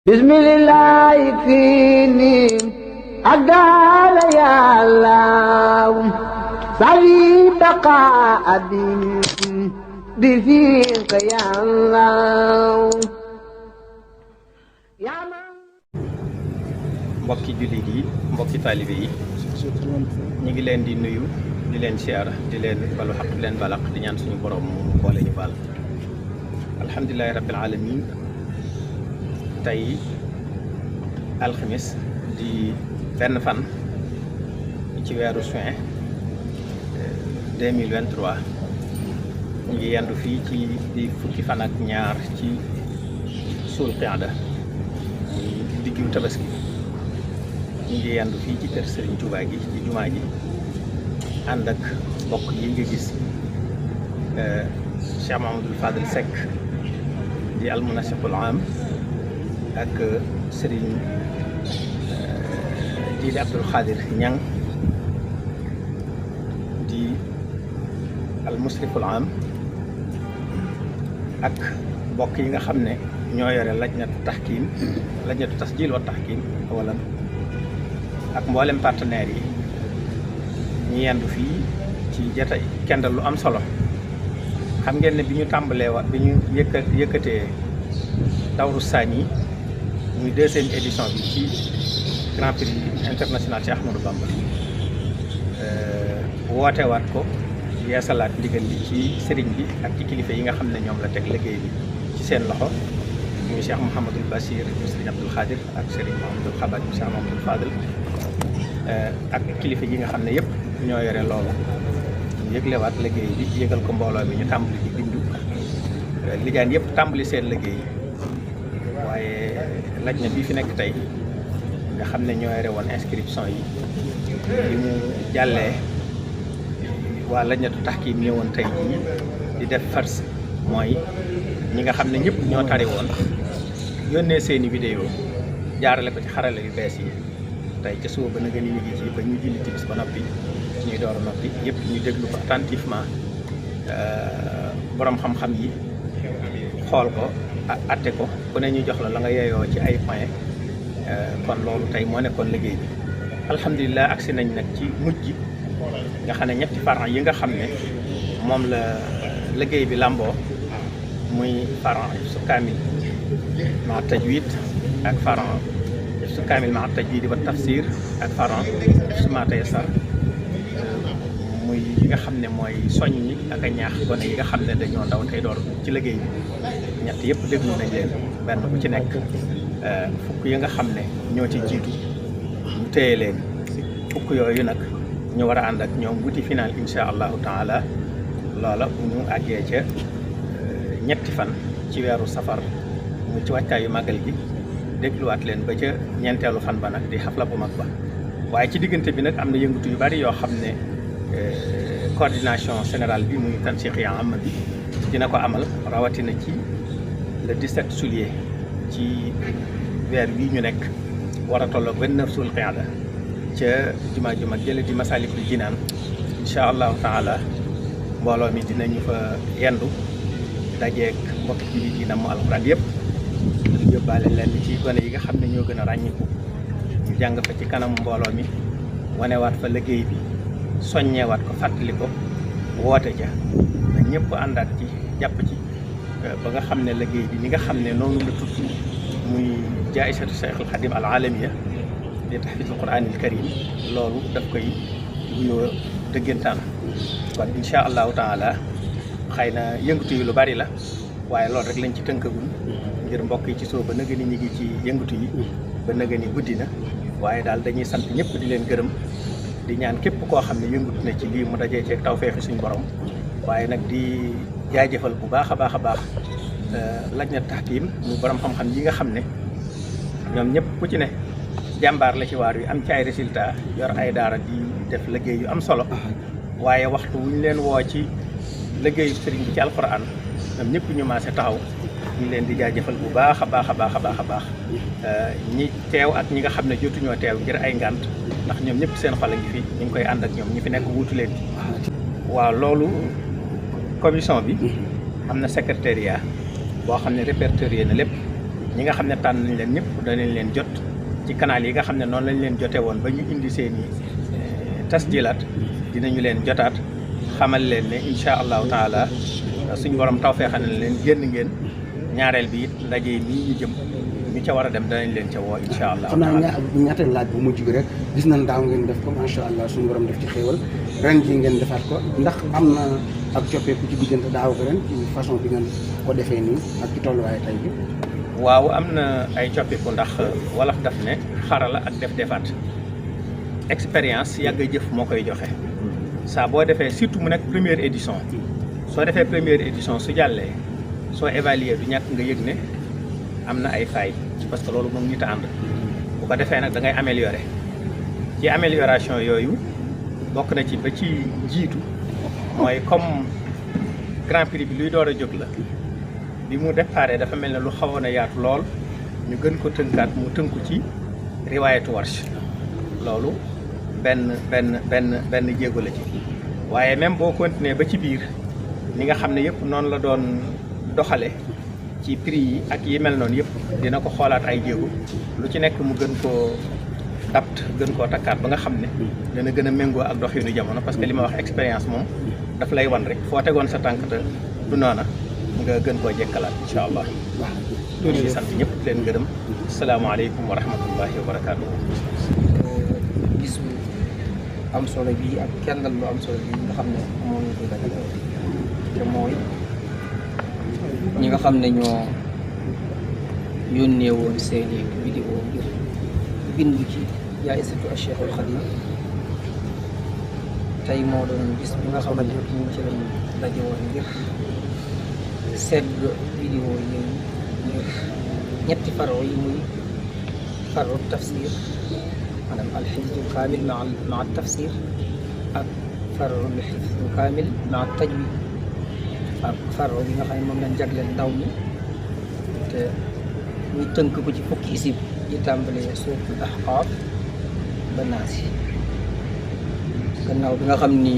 bismillah fini agala ya Allah sawi baqa abin بفيك يا الله يا من mbokki jullit yi mbokki taalibe yi ñu ngi leen di nuyu di leen siyaara di leen balu xaq di leen balaq di ñaan suñu borom mu boole ñu baal alhamdulilahi rabbil alamin tey alxamis di benn fan ci weeru juin 2023 ñu ngi yendu fii ci di fukki fan ak ñaar ci suul qiada muy diggu tabaski ñu ngi yendu fii ci kër Serigne Touba gi ci jumaa ji ànd ak mbokk yi nga gis Cheikh Mahamadul Fadel Seck di almunasiqul am ak Serigne Jili Abdul Xaadir Ñang di almusriful am ak mbokk yi nga xam ne ñoo yore lajnatu tasjil wa tahkim wala ak mboolem partenaires yi ñu yendu fii ci jatay kendal lu am solo xam ngeen ne bi ñu tàmbalee bi ñu yëkkatee dawru saani muy deuxième édition bi ci Grand Prix international Cheikh Ahmadou Bamba woote waat ko yeesalaat ndigal li ci sëriñ bi ak ci kilifa yi nga xam ne ñoom la teg liggéey bi ci seen loxo muy Cheikh Mouhamadul Bachir sëriñ Abdul Xaadir ak sëriñ Mouhamadul Xabaat Cheikh Mouhamadul Fadel ak kilifa yi nga xam ne yëpp ñoo yore loolu ñu yëglewaat liggéey bi yëgal ko mbooloo mi ñu tàmbali di bindu lijaan yëpp tàmbali seen liggéey waaye laj na bii fi nekk tey nga xam ne ñoo yore woon inscription yi li mu jàllee waa lajnatu tahkim ñëwoon tey jii di def farce mooy ñi nga xam ne ñëpp ñoo tari woon yónnee seeni vidéo jaarale ko ci xarala yu bees yi tey ca suba ba na gën a ñu ngi ci ba ñu julli timis ba noppi ñuy door a noppi yëpp ñu déglu ko attentivement borom xam-xam yi xool ko atte ko ku ne ñu jox la la nga yeeyoo ci ay point kon loolu tey moo nekkoon liggéey bi alhamdulilah agsi nañ nag ci mujj gi nga xam ne ñetti faran yi nga xam ne moom la liggéey bi làmboo muy faran su kaamil ma tajwid ak faran su kaamil ma tajwid wa tafsir ak faran su ma tayassar muy yi nga xam ne mooy soññi ak a ñaax gone yi nga xam ne dañoo ndaw tey door ci liggéey bi ñett yëpp déglu nañ leen benn bu ci nekk fukk yi nga xam ne ñoo ci jiitu ñu téye leen fukk yooyu nag ñu war a ànd ak ñoom wuti final insha allahu taala loola bu ñu àggee ca ñetti fan ci weeru safar mu ci wàccaayu màggal gi dégluwaat leen ba ca ñeenteelu fan ba nag di xafla bu mag ba waaye ci diggante bi nag am na yëngatu yu bari yoo xam ne coordination générale bi muy tansiq ya am bi dina ko amal rawatina ci le 17 juillet ci weer bii ñu nekk war a tolloog 29 sul qiada ca jumaa ju mag jële di Masalikul Jinaan incha allahu taala mbooloo mi dinañu fa yendu dajeeg mbokki jullit yi namm alxuraan yëpp yóbbaale leen ci gone yi nga xam ne ñoo gën a ràññiku ñu jàng fa ci kanamu mbooloo mi wanewaat fa liggéey bi soññewaat ko fàttali ko woote ja na ñëpp àndaat ci jàpp ci ba nga xam ne liggéey bi ni nga xam ne noonu la tudd muy jaayisatu Cheikhul Xadim al alamiya di tahfiizul Qur'aanil Kariim loolu daf koy wuyoo dëggantaan kon incha allahu taala xëy na yëngatu yi lu bari la waaye loolu rek lañ ci tënkagul ngir mbokk yi ci soo ba nëga ni ñu ngi ci yëngatu yi ba nëga ni guddi na waaye daal dañuy sant ñëpp di leen gërëm di ñaan képp koo xam ne yëngatu na ci lii mu dajee ceeg tawfeexi suñu borom waaye nag di jaajëfal bu baax a baax a baax lajnat tahkim mu borom xam-xam yi nga xam ne ñoom ñëpp ku ci ne jàmbaar la ci waar wi am ci ay résultat yor ay daara di def liggéey yu am solo waaye waxtu wu ñu leen woo ci liggéeyu sëriñ bi ci alquran ñoom ñëpp ñu maase taxaw ñu leen di jaajëfal bu baax a baax a baax a baax a baax ñi teew ak ñi nga xam ne jotuñoo teew ngir ay ngànt ndax ñoom ñëpp seen xol a ngi fi ñu ngi koy ànd ak ñoom ñi fi nekk wuutu leen waaw loolu commission bi am na secrétariat boo xam ne répertorié na lépp ñi nga xam ne tànn nañ leen ñëpp danañ leen jot ci canal yi nga xam ne noonu lañ leen jote woon ba ñu indi seeni tasjilaat dinañu leen jotaat xamal leen ne incha allahu taala suñu borom tawfeexal na leen génn ngeen ñaareel bi it ndaje mii ñu jëm ñu ca war a dem danañ leen ca woo incha allah. xam naa ñaateel laaj bu mujj bi rek gis nañ daaw ngeen def ko macha allah suñu borom def ci xéewal ren ji ngeen defaat ko ndax am na ak coppeeku ci diggante daaw ko ren ci façon bi ngeen ko defee nii ak ci tolluwaay tay bi. waaw am na ay coppeeku ndax wolof daf ne xarala ak defaat expérience yàgg jëf moo koy joxe saa boo defee surtout mu nekk première édition soo defee première édition su jàllee soo évaluer du ñàkk nga yëg ne am na ay failles parce que loolu moom nit a ànd bu ko defee nag da ngay améliorer ci amélioration yooyu bokk na ci ba ci jiitu mooy comme grand prix bi luy door a jóg la bi mu déparé dafa mel ne lu xawoon a yaatu lool ñu gën ko tënkaat mu tënku ci riwaayatu warsh loolu benn jéego la ci waaye même boo continuer ba ci biir ni nga xam ne yëpp noonu la doon doxale ci prix yi ak yi mel noonu yëpp dina ko xoolaat ay jéego lu ci nekk mu gën koo dapt gën koo takkaat ba nga xam ne dana gën a méngoo ak doxinu jamono parce que li ma wax expérience moom daf lay wan rek foo tegoon sa tànk te du noona nga gën koo jekkalaat incha allah. waaw loolu di sant ñëpp di leen gërëm. asalaamaaleykum wa rahmatullahi wa barakaatu. bisu am solo bi ak kendal lu am solo bi nga xam ne moo ñu koy dagale te mooy ñi nga xam ne ñoo yónnee woon seeni vidéo ngir bindu ci jaayisatu Cheikhul Khadim tey moo doon bis bi nga xamante ni ci lañ daje woon ngir seetlu vidéo yi ngir ñetti faro yi muy faro tafsir maanaam alxifdul kaamil maa tafsir ak faro alxifdul kaamil maa tajwid ak faro bi nga xam ne moom lañ jagleel ndaw mi te ñu tënk ko ci fukki isib yi tàmbalee suuratul Ahqaaf ba Naas gannaaw bi nga xam ni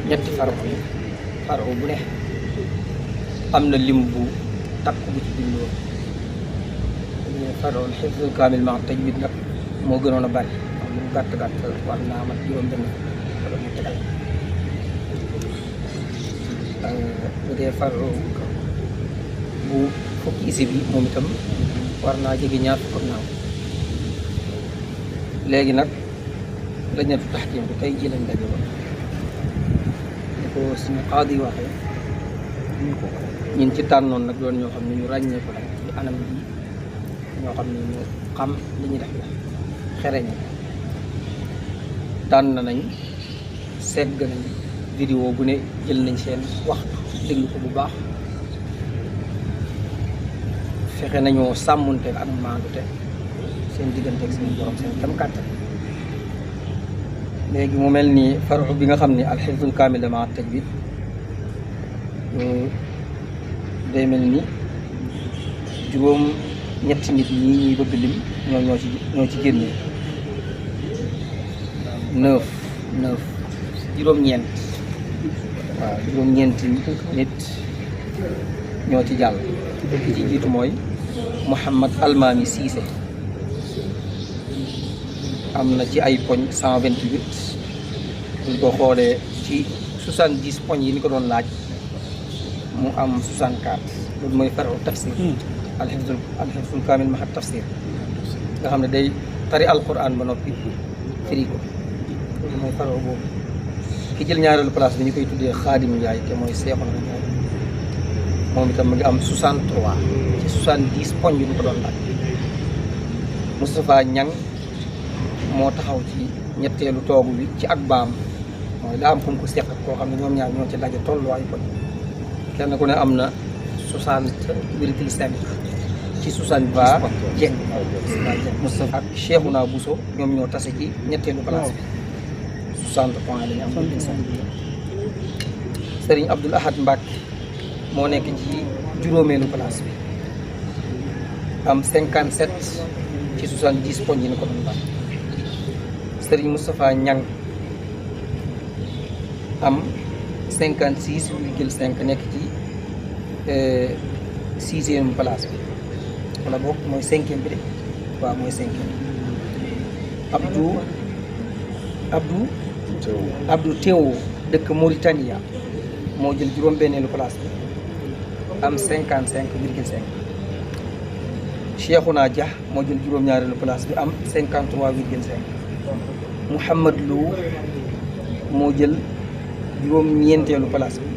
ñetti faro bu ne am na lim bu takk bu ci bindoo faro xifdul kaamil maa tajwid nag moo gënoon a bari lu mu gàtt war naa mat juróom-benn wala mu tegal bu dee faro bu fukki isib yi moom itam war naa jege ñaar fukk ak naaw léegi nag lajnatu taxkiim bi tey jii lañ daje woon ni ko suñu qaadi waxee ñun ci tànnoon nag doon ñoo xam ne ñu ràññee ko nag ci anam bi ñoo xam ne ñu xam li ñuy def la xereñ tànn nañ segg nañ vidéo bu ne jël nañ seen waxtu déglu ko bu baax fexe nañoo sàmmunteeg ak maandute seen digganteeg seen borom seen kam kàttan léegi mu mel ni faru bi nga xam ni alxifdul kaamil maa tajwid day mel ni juróom ñetti nit ñi ñuy bëgg lim ñoo ci génnee neuf juróom-ñeent waaw juróom-ñeenti nit ñoo ci jàll ki ci jiitu mooy Mouhamad Almaami Cissé am na ci ay poñ 128 buñ ko xoolee ci 70 poñ yi ni ko doon laaj mu am 64 loolu mooy faru tafsir alxifdul kaamil ma tafsir nga xam ne day tari alquran ba noppi firi ko loolu mooy faru boobu ki jël ñaareelu place bi ñu koy tuddee Xaadim Njaay te mooy Seexuna Njaay moom itam mu ngi am 63 ci 70 poñ yu ñu ko doon laaj Moustapha Ñang moo taxaw ci ñetteelu toogu bi ci ak baam mooy daa am fu mu ko seq koo xam ne ñoom ñaar ñoo ci daje tolluwaayu poñ kenn ku ne am na 60,5 ci 60 ba Jeng Moustapha ak Cheikhouna Bousso ñoom ñoo tase ci ñetteelu place bi 60 points la ñu am. Serigne Abdoul Ahad Mbacke moo nekk ci juróomeelu place bi am 57 ci 70 poñ yi ni ko doon baax. Serigne Moustapha Ñang am 56,5 nekk ci 6e place bi wala boog mooy 5e bi de waaw mooy 5e. Abdou Tewo dëkk Mauritania moo jël juróom-benneelu place bi am 55,5. Cheikhouna Dia moo jël juróom-ñaareelu place bi am 53,5. Mouhamad Lou moo jël juróom-ñeenteelu place bi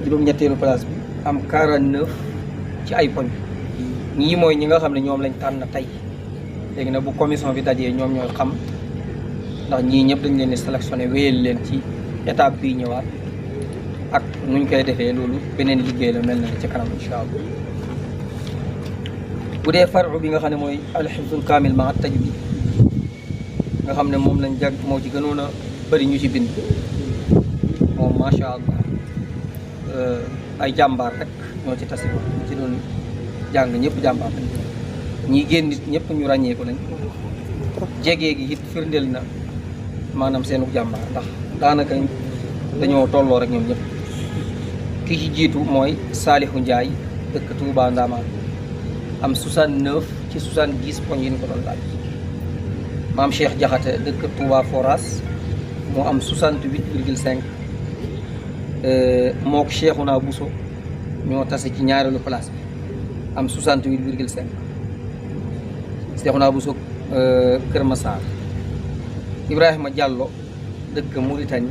juróom-ñetteelu place bi am 49 ci ay poñ. ñii mooy ñi nga xam ne ñoom lañ tànn tey léegi nag bu commission bi dajee ñoom ñooy xam ndax ñii ñëpp dañ leen di sélectionné wéyal leen ci étape bii ñëwaat ak nuñ koy defee loolu beneen liggéey la mel na ci kanam incha allah. bu dee faru bi nga xam ne mooy alxifdul kaamil ma tajwid nga xam ne moom lañ jag moo ci gënoon a bëri ñu ci bind moom macha allah ay jàmbaar rek ñoo ci tasi ñu ci doon jàng ñëpp jàmbaar lañ ñi génn nit ñëpp ñu ràññeeku lañ jegee gi it firndeel na maanaam seenu jàmbaar ndax daanaka dañoo tolloo rek ñoom ñëpp. ki ci jiitu mooy Saalihu Njaay dëkk Touba Ndamaan am 69 ci 70 poñ yi ñu ko doon laaj. maam Cheikh Jaxate dëkk Touba Foras moo am 68,5 mook Cheikhouna Bousso ñoo tase ci ñaareelu place bi am 68,5. Cheikhouna Bousso Kër Massar. Ibrahima Diallo dëkk Mauritanie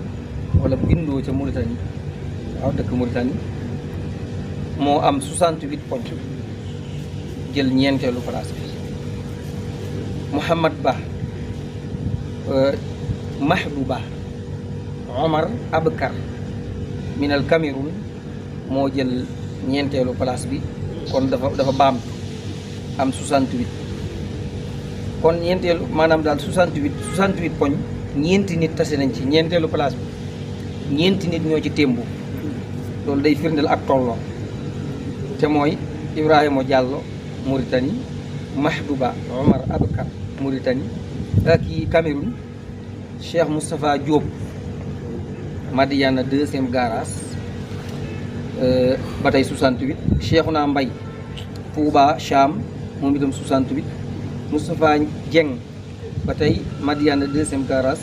wala bindoo ca Mauritanie waaw dëkk Mauritanie moo am 68 poñ jël ñeenteelu place bi. Mouhamad Ba Mahdou Ba Omar Abkar minal Cameroun moo jël ñeenteelu place bi kon dafa baam am 68 kon ñeenteelu maanaam daal 68 poñ ñeenti nit tase nañ ci ñeenteelu place bi ñeenti nit ñoo ci témbu loolu day firndeel ak tolloo te mooy Ibrahima Diallo Mauritanie Mahdou Ba Omar Abkar Mauritanie ak yi Cameroun Cheikh Moustapha Diop Madiana 2e garage ba tey 68. Cheikhouna Mbaye Touba Cham moom itam 68. Moustapha Dieng ba tey Madiana 2e garage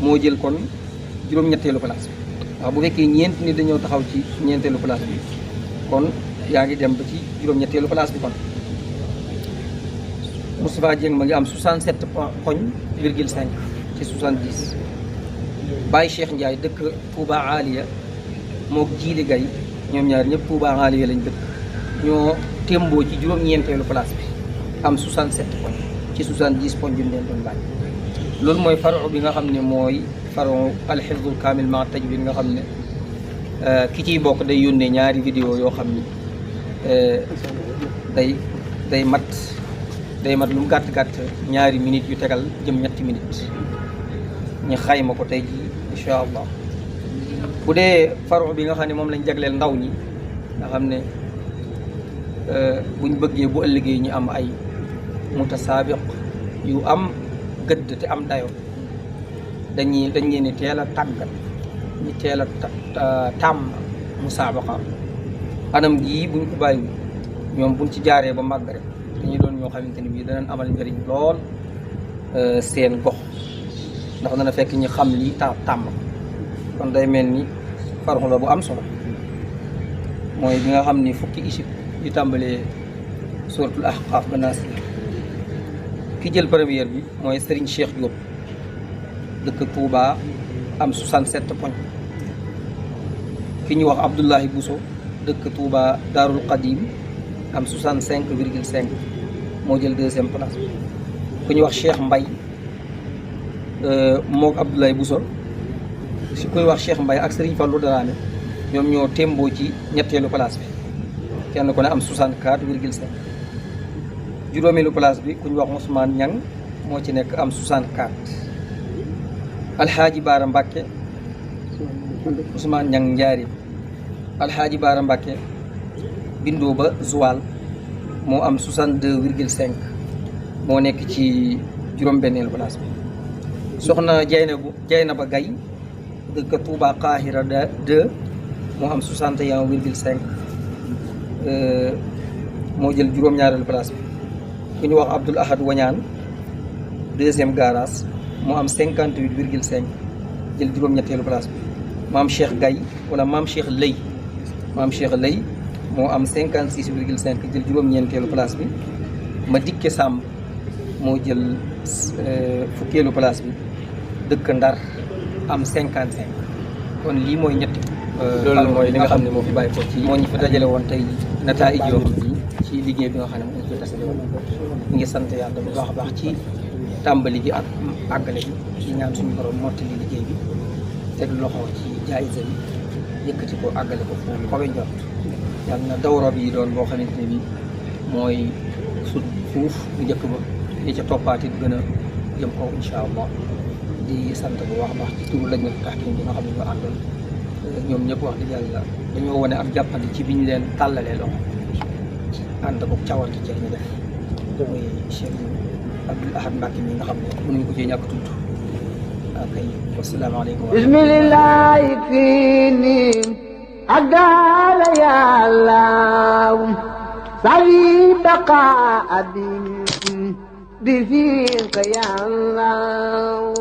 moo jël kon juróom-ñetteelu place bi waaw bu fekkee ñeenti nit dañoo taxaw ci ñeenteelu place bi kon yaa ngi dem ba ci juróom-ñetteelu place bi kon. Moustapha Dieng ma ngi am 67 poñ virgule 5 ci 70. Baye Cheikh Ndiaye dëkk Touba Aliya mook Jiili Gay ñoom ñaar ñëpp Touba Aliya lañ dëkk ñoo témboo ci juróom-ñeenteelu place bi am 67 poñ ci 70 poñ bi ñu leen doon laaj. loolu mooy faru bi nga xam ne mooy faru alxifdul kaamil ma tajwid nga xam ne ki ciy bokk day yónnee ñaari vidéo yoo xam ni day mat lu mu gàtt ñaari minutes yu tegal jëm ñetti minutes ñu xayma ko tey jii incha allah. bu dee faru bi nga xam ne moom lañ jagleel ndaw ñi nga xam ne buñ bëggee bu ëllëgee ñu am ay mutasaabiq yu am gëdd te am dayo dañ leen di teel a tàggat ñu teel a tàmm musaabaqa anam gii buñ ko bàyyi ñoom buñ ci jaaree ba màgg rek dañuy doon ñoo xamante ni bii danañ amal njëriñ lool seen gox ndax dana fekk ñu xam lii tàmm kon day mel ni faru la bu am solo mooy bi nga xam ni fukki isib yu tàmbalee suratul ahqaaf ba naas ki jël première bi mooy Serigne Cheikh Diop dëkk Touba am 67 poñ. ki ñu wax Abdoulahi Bousso dëkk Touba Darul Qadim am 65,5 moo jël 2e place bi. ku ñu wax Cheikh Mbaye mook Abdoulaye Bousso si koy wax Cheikh Mbaye ak Serigne Fallou Dramé ñoom ñoo témboo ci ñetteelu place bi kenn ku ne am 64,5. juróomeelu place bi ku ñu wax Ousmane Niang moo ci nekk am 64. Alxaaji Baara Mbàkke Ousmane Niang Njaarim Alxaaji Baara Mbàkke bindoo ba Joal moo am 62,5 moo nekk ci juróom-benneelu place bi. soxna Jaynaba Gay dëkk Touba Qahira 2 moo am 61,5. moo jël juróom-ñaareelu place bi ku ñu wax Abdoul Ahad Wañaan deuxième garage moo am 58,5 jël juróom-ñetteelu place bi maam Cheikh Gaye wala maam Cheikh Lay moo am 56,5 jël juróom-ñeenteelu place bi ma dikke Samb moo jël fukkeelu place bi dëkk Ndar am 55 kon lii mooy ñetti loolu mooy li nga xam ne moo fi bàyyi ko ci moo ñu fi dajale woon tey nataa ijoom bi ci liggéey bi nga xam ne moo ñu fi tasale woon ñu ngi sant yàlla bu baax a baax ci tàmbali gi ak àggale bi ci ñaan suñu borom mottali liggéey bi teg loxo ci jaayisa bi yëkkati ko àggale ko fu kawe njort yàlla na dawro bi doon boo xamante ne bi mooy sut fuuf bu njëkk ba li ca toppaati gën a jëm kaw incha allah di sant bu baax a baax ci turu lañ tax ki bi nga xam ne ñu àndoon ñoom ñëpp wax dëgg yàlla dañoo wane ak jàppandi ci bi ñu leen tàllalee loxo ànd ko cawarte ci ñu def muy Cheikh Abdoul Ahad Mbacké mi nga xam ne mënuñu ko ci ñàkk tudd akay wasalaamaaleykum bismillahi fini agala yàllaw sawi baqa abin bi fiqa yàllaw